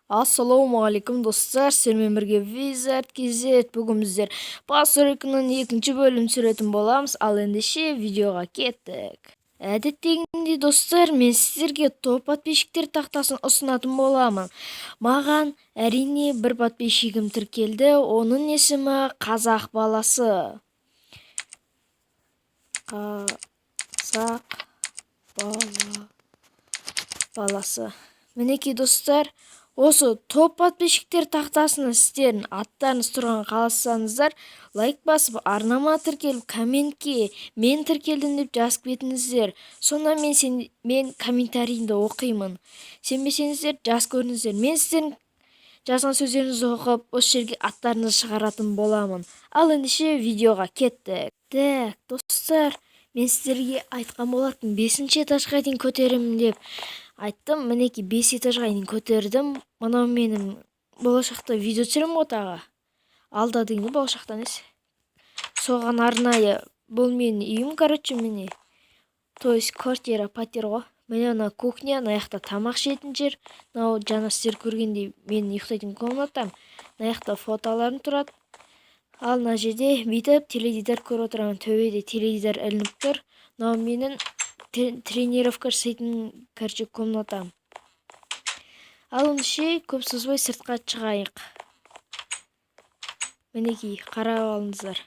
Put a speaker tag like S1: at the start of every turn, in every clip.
S1: Ассалаумағалейкум, достар! Сіздермен бірге Wizard KZ. Бүгін біздер постройканың екінші бөлімін түсіретін боламыз. Ал ендеше видеоға кеттік. Әдеттегідей, достар, мен сіздерге топ подписчиктер тақтасын ұсынатын боламын. Маған, әрине, бір подписчигім тіркелді. Оның есімі Қазақ баласы. Қазақ баласы. Мінекей, достар, осы топ подписчиктер тақтасына сіздердің аттарыңыз тұрған қаласаңыздар, лайк басып, арнама тіркеліп, комментке «Мен тіркелдім» деп жазып кетіңіздер. Сонда мен комментарийімді оқимын. Сенбесеңіздер, жазып көріңіздер. Мен сіздердің жазған сөздеріңізді оқып, осы жерге аттарыңызды шығаратын боламын. Ал ендеше видеоға кеттік. Так, достар, мен сіздерге айтқан болатын, бесінші этажға дейін көтеремін деп айттым. Мінекей, бес этажға дейін көтердім. Мынау менің болашақта видео түсіремін ғой тағы алда дегенде, болашақта емес, соған арнайы. Бұл менің үйім, короче, міне, то есть квартира, пәтер ғой. Міне, ана кухня, мына жақта тамақ ішетін жер. Мынау жаңа сіздер көргендей менің ұйықтайтын комнатам. Мына жақта фотоларым тұрады. Ал мына жерде бүйтіп теледидар көріп отырамын. Төбеде теледидар ілініп тұр. Мынау менің тренировка жасайтын, короче, комнатам. Ал ендеше көп созбай сыртқа шығайық. Мінекей, қарап алыңыздар,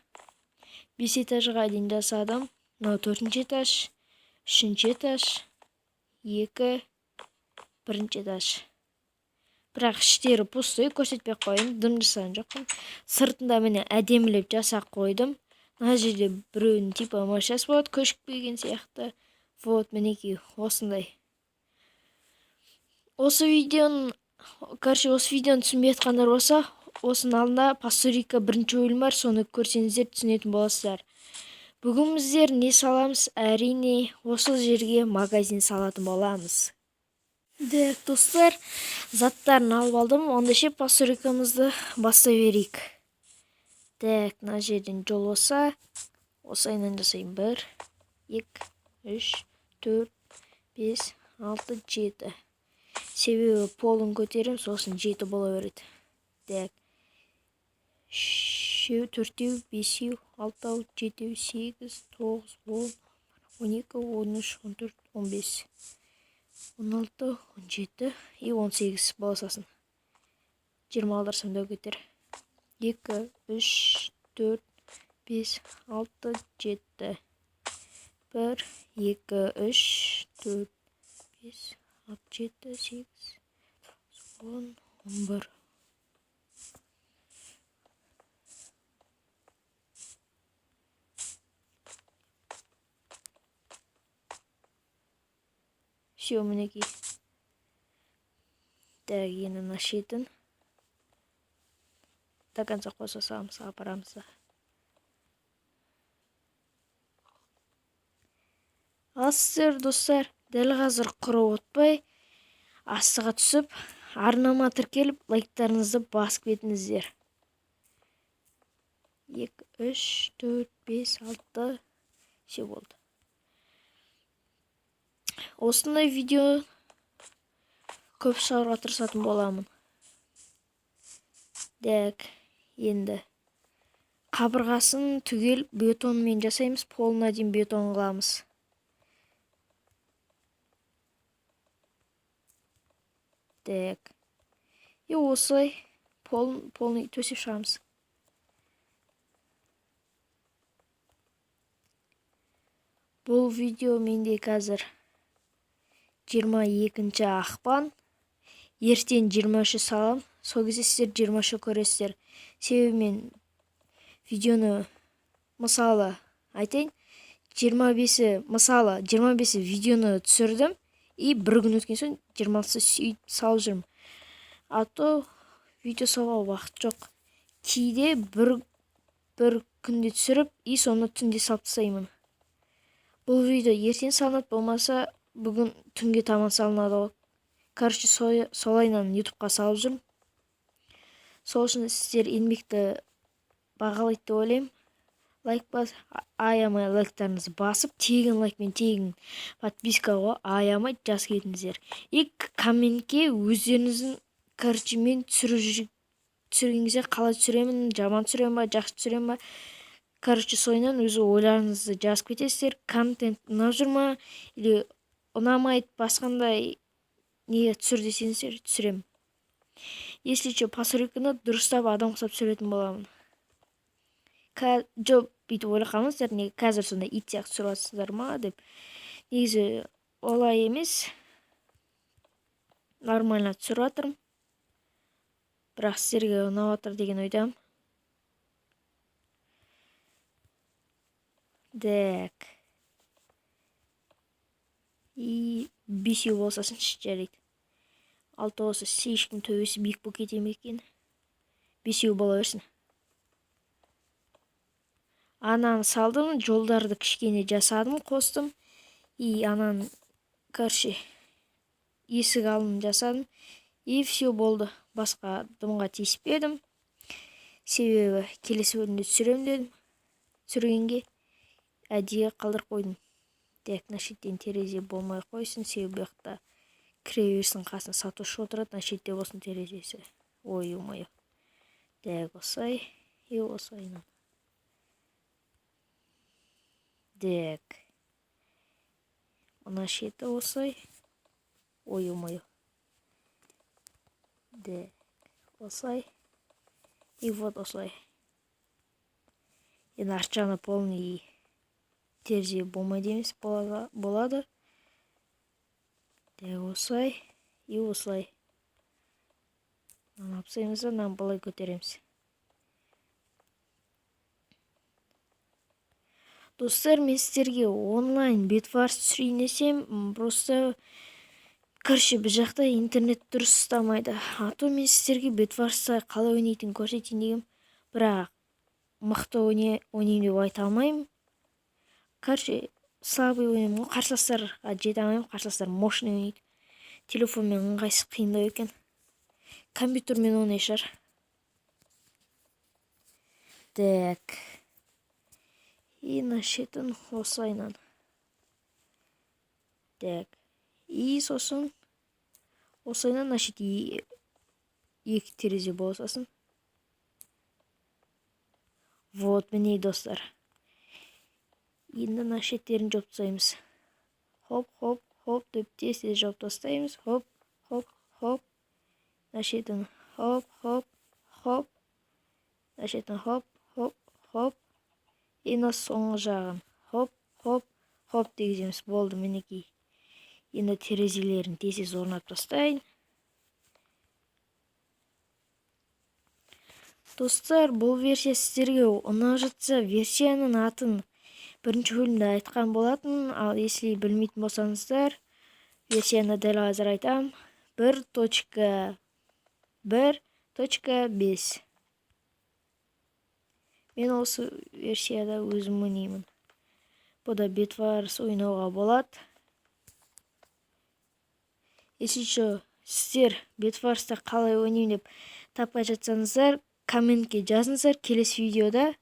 S1: бес этажға дейін жасадым. Мынау төртінші этаж, үшінші этаж, екі, бірінші этаж. Бірақ іштері пустой, көрсетпей ақ қояйын, дым жасаған жоқпын. Сыртында, міне, әдемілеп жасап қойдым. Мына жерде біреудің типа машинасы болады, көшіп келген сияқты. Вот, мінекей, осындай. Осы видеоның, короче, осы видеоны түсінбей жатқандар болса, осының алдында постройка бірінші бөлім бар, соны көрсеңіздер, түсінетін боласыздар. Бүгін біздер не саламыз? Әрине, осы жерге магазин салатын боламыз. Так, достар, заттарын алып алдым. Онда ше, постройкамызды бастай берейік. Так, мына жерден жол болса, осылайынан жасаймын. Бір, екі, үш, төрт, бес, алты, жеті. Себебі полын көтеремін, сосын жеті бола береді. Так, үшеу, төртеу, бесеу, алтау, жетеу, сегіз, тоғыз, 10, 12, 13, 14, 15, 16, 17 и 18 бола салсын. 20 алдырсам да кетер. Екі, үш, төрт, бес, алты, жеті. Бір, екі, үш, төрт, бес, алты, жеті, сегіз, тоғыз, 10, 11. Все, мінекей. Так, енді мына шетін до конца қоса саламыз, апарамыз да. Ал сіздер, достар, дәл қазір құры отпай, астыға түсіп, арнама тіркеліп, лайктарыңызды басып кетіңіздер. Екі, үш, төрт, бес, алты, все, болды. Осындай видео көп шығаруға тырысатын боламын. Так, енді қабырғасын түгел бетонмен жасаймыз, полына дейін бетон қыламыз. Так, и осылай полный төсеп шығамыз. Бұл видео менде қазір 22 ақпан. Ертең 23-і салам. Сол кезде сіздер 23-і көресіздер. Себебі мен видеоны, мысалы, айтайын, 25-і, мысалы, 25-і видеоны түсірдім и бір күн өткен соң 26-сы сөйтіп салып жүрмін. А то видео салуға уақыт жоқ. Кейде бір күнде түсіріп и соны түнде салып тастаймын. Бұл видео ертең салынады, болмаса бүгін түнге таман салынады ғой. Короче, солайынан Ютубқа салып жүрмін. Сол үшін сіздер еңбекті бағалайды деп ойлаймын. Лайк бас, аямай лайктарыңызды басып, тегін лайк пен тегін подписка ғой, аямай жазып кетіңіздер. И комментке өздеріңіздің Короче, мен түсірген кезде қалай түсіремін, жаман түсіремін ба, жақсы түсіремін ба, короче, соңынан өз ойларыңызды жазып кетесіздер. Контент ұнап жүр ма или ұнамайды, басқандай не түсір десеңіздер, түсіремін. Если че, постройканы дұрыстап адам ұқсап түсіретін боламын. Жоқ, бүйтіп ойлап қалмаңыздар, неге қазір сондай ит сияқты түсіріп жатсыздар ма деп. Негізі олай емес, нормально түсіріп жатырмын, бірақ сіздерге ұнап жатыр деген ойдамын. Так, и бесеу болсасыншы, жарайды. Алтау болса, слишком төбесі биік болып кете ме екен? Бесеу бола берсін. Ананы салдым, жолдарды кішкене жасадым, қостым. И ананы, короче, есік алдын жасадым. И все, болды. Басқа дымға тиіспедім. Себебі келесі бөлімде түсіремін дедім. Түсіргенге әдейі қалдырып қойдым. Так, мына шеттен терезе болмай қойсын, себебі бұл жақта кіре берсін, қасына сатушы отырады, мына шетте болсын терезесі. Ой, ё-моё. Так, осылай и осылайынан. Так. Мына шеті осылай. Ой, ё-моё. Так, осылай. И вот осылай. Енді арт жағына полный терезе болмайды емес, болады. Так, осылай и осылай. Мынаны алып тастаймыз да, мынаны былай көтереміз. Достар, мен сіздерге онлайн бедварс түсірейін десем, просто, короче, бұл жақта интернет дұрыс ұстамайды. А то мен сіздерге бедварсты қалай ойнайтынын көрсетейін дегенмін, бірақ мықты ойнаймын деп айта алмаймын. Короче, слабый ойнаймын ғой, қарсыластарға жете алмаймын, қарсыластар мощный ойнайды. Телефонмен ыңғайсыз, қиындау екен. Компьютермен оңай шығар. Так. И мына шетін осылайынан. Так. И сосын осылайынан мына шетте екі терезе бола салсын. Вот, міне, достар. Енді мына шеттерін жауып тастаймыз. Хоп, хоп, хоп деп тез тез жауып тастаймыз. Хоп, хоп, хоп. Мына шетін хоп, хоп, хоп. Мына шетін хоп, хоп, хоп. И мына соңғы жағын хоп, хоп, хоп дегіземіз. Болды, мінекей. Енді терезелерін тез тез орнатып тастайын. Достар, бұл версия сіздерге ұнап жатса, версияның атын бірінші бөлімде айтқан болатын. Ал если білмейтін болсаңыздар, версияны дәл қазір айтамын. 1.1.5. Мен осы версияда өзім ойнаймын. Бұда бедварс ойнауға болады. Если что, сіздер бедварсты қалай ойнаймын деп таппай жатсаңыздар, комментке жазыңыздар. Келесі видеода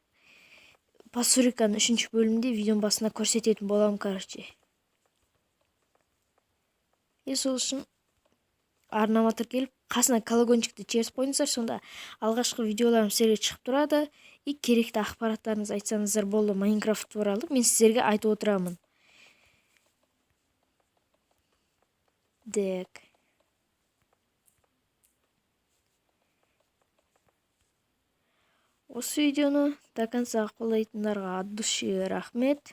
S1: постройканың 3-ші бөлімінде видеоның басында көрсететін боламын, короче. И сол үшін арнама тіркеліп, қасына колокольчикті чертіп қойыңыздар, сонда алғашқы видеоларым сіздерге шығып тұрады. И керекті ақпараттарыңызды айтсаңыздар болды, Майнкрафт туралы мен сіздерге айтып отырамын. Так. Осы видеоны до конца қолдайтындарға от души рахмет.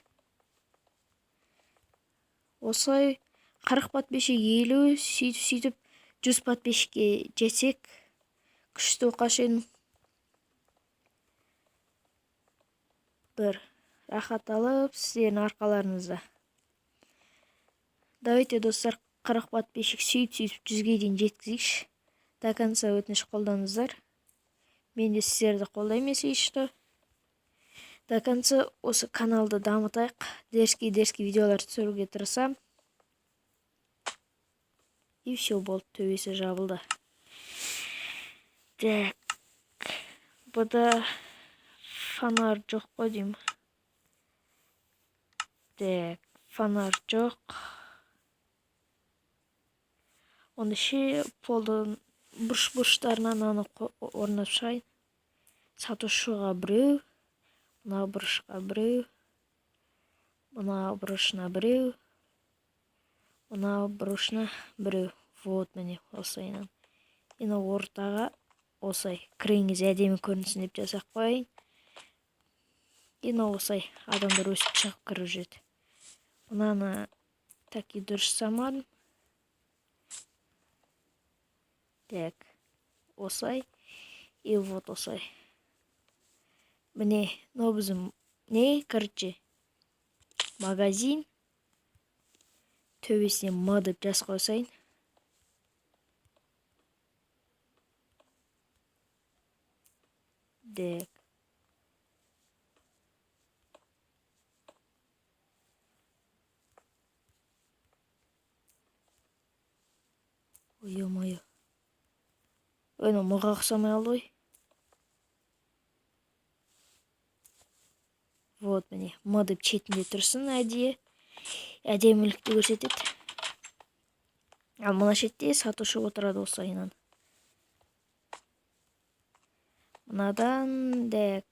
S1: Осылай 40 подписчик, 50, сөйтіп-сөйтіп 100 подписчикке жетсек, күшті оқаш едім. Бір рахат алып сіздердің арқаларыңызда. Давайте, достар, 40 подписчик сөйтіп-сөйтіп 100-ге дейін жеткізейікші. До конца өтініш қолдаңыздар. Мен де сіздерді қолдаймын, если что. До конца осы каналды дамытайық. Дерзкий видеолар түсіруге тырысамын. И все, болды, төбесі жабылды. Так. Бұда фонарь жоқ қой деймін. Так, фонарь жоқ. Онда ше полды Бұрыш-бұрыштарына мынаны орнатып шығайын. Сатушыға біреу, мына бұрышқа біреу, мына бұрышына біреу, мына бұрышына біреу. Вот міне осылайынан. Енді ортаға осылай кірген кезде әдемі көрінсін деп жасап қояйын. Енді осылай адамдар өсіп шығып кіріп жүреді. Мынаны так и дұрыс жасамадым. Так, осылай и вот осылай. Міне, мынау біздің не, короче, магазин. Төбесіне М деп жазып қойсайын. Так. Ой, ё-моё. Ой, мынау мыға ұқсамай қалды ғой. Вот міне, М деп шетінде тұрсын әдейі. Әдемілікті көрсетеді. Ал мына шетте сатушы отырады осылайынан. Мынадан так.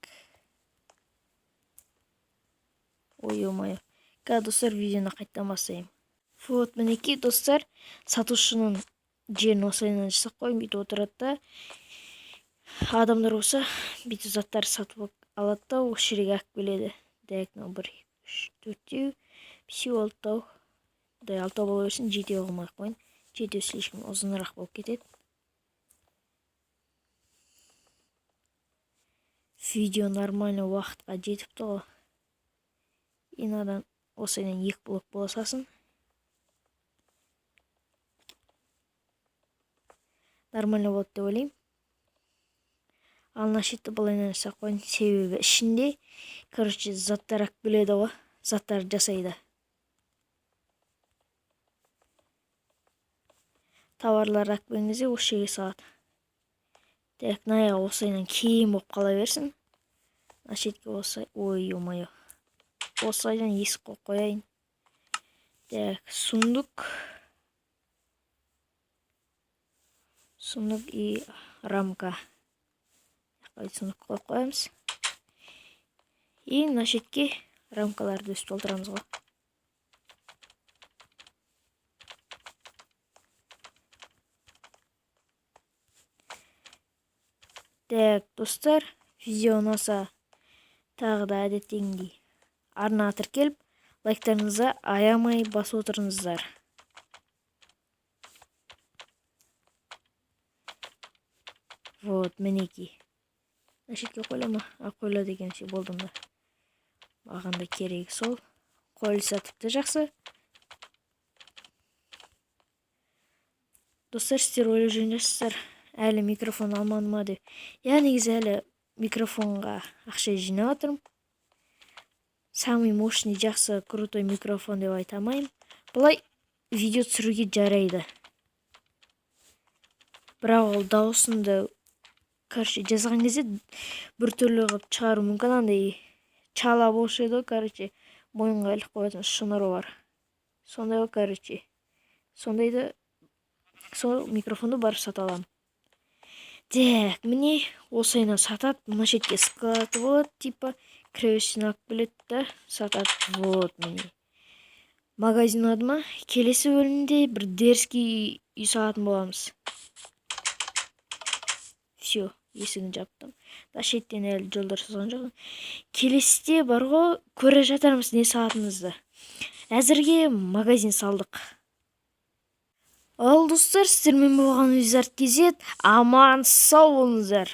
S1: Ой, ё-моё. Қазір достар видеоны қайтадан бастаймын. Вот мінекей достар, сатушының жерін осылайынан жасап қойдым, бүйтіп отырады да. Адамдар болса бүйтіп заттар сатып алады да осы жерге алып келеді. Так, мынау 1, 2, 3, 4, 5, 6. Құдай алтау бола берсін, жетеу қылмай ақ қояйын. Жетеу слишком ұзынырақ болып кетеді. Видео нормально уақытқа жетіпті ғой. Инадан осыдан 2 блок бола салсын. Нормально болады деп ойлаймын. Ал мына шетті былайынан жасап қояйын, себебі ішінде, короче, заттар алып келеді ғой, заттар жасайды. Товарлар алып келген кезде осы жерге салады. Так, мына аяғы осылайынан кең болып қала берсін. Мына шетке осылай, ой, ё-моё. Осылайдан есік қойып қояйын. Так, сундук. Сундук и рамка. Сундук қойып қоямыз. И мына шетке рамкаларды өстіп толтырамыз ғой. Так, достар, видео ұнаса тағы да әдеттегідей арнаға тіркеліп, лайктарыңызды аямай басып отырыңыздар. Вот, мінекей. Мына шетке қойыла ма? А, қойылады екен, все, болды онда. Маған да керегі сол. Қойылса тіпті жақсы. Достар, сіздер ойлап жүрген шығарсыздар, әлі микрофон алмадым ма деп. Я негізі әлі микрофонға ақша жинап жатырмын. Самый мощный, жақсы, крутой микрофон деп айта алмаймын. Былай видео түсіруге жарайды. Бірақ ол дауысымды, короче, жазған кезде біртүрлі қылып шығару мүмкін, андай чала болушы еді ғой, короче, мойынға іліп қоятын шнуры бар. Сондай ғой, короче. Сондайды, сол микрофонды барып сата аламын. Так, міне осылайынан сатады. Мына шетке склады болады, типа кіреберістен алып келеді да сатады. Вот міне. Магазин ұнады ма? Келесі бөлімде бір дерзкий үй салатын боламыз. Все, есігін жаптым. Да шеттен әлі жолдар сызған жоқпын. Келесіде бар ғой, көре жатармыз не салатынымызды. Әзірге магазин салдық. Ал достар, сіздермен болған Wizard KZ. Аман сау болыңыздар.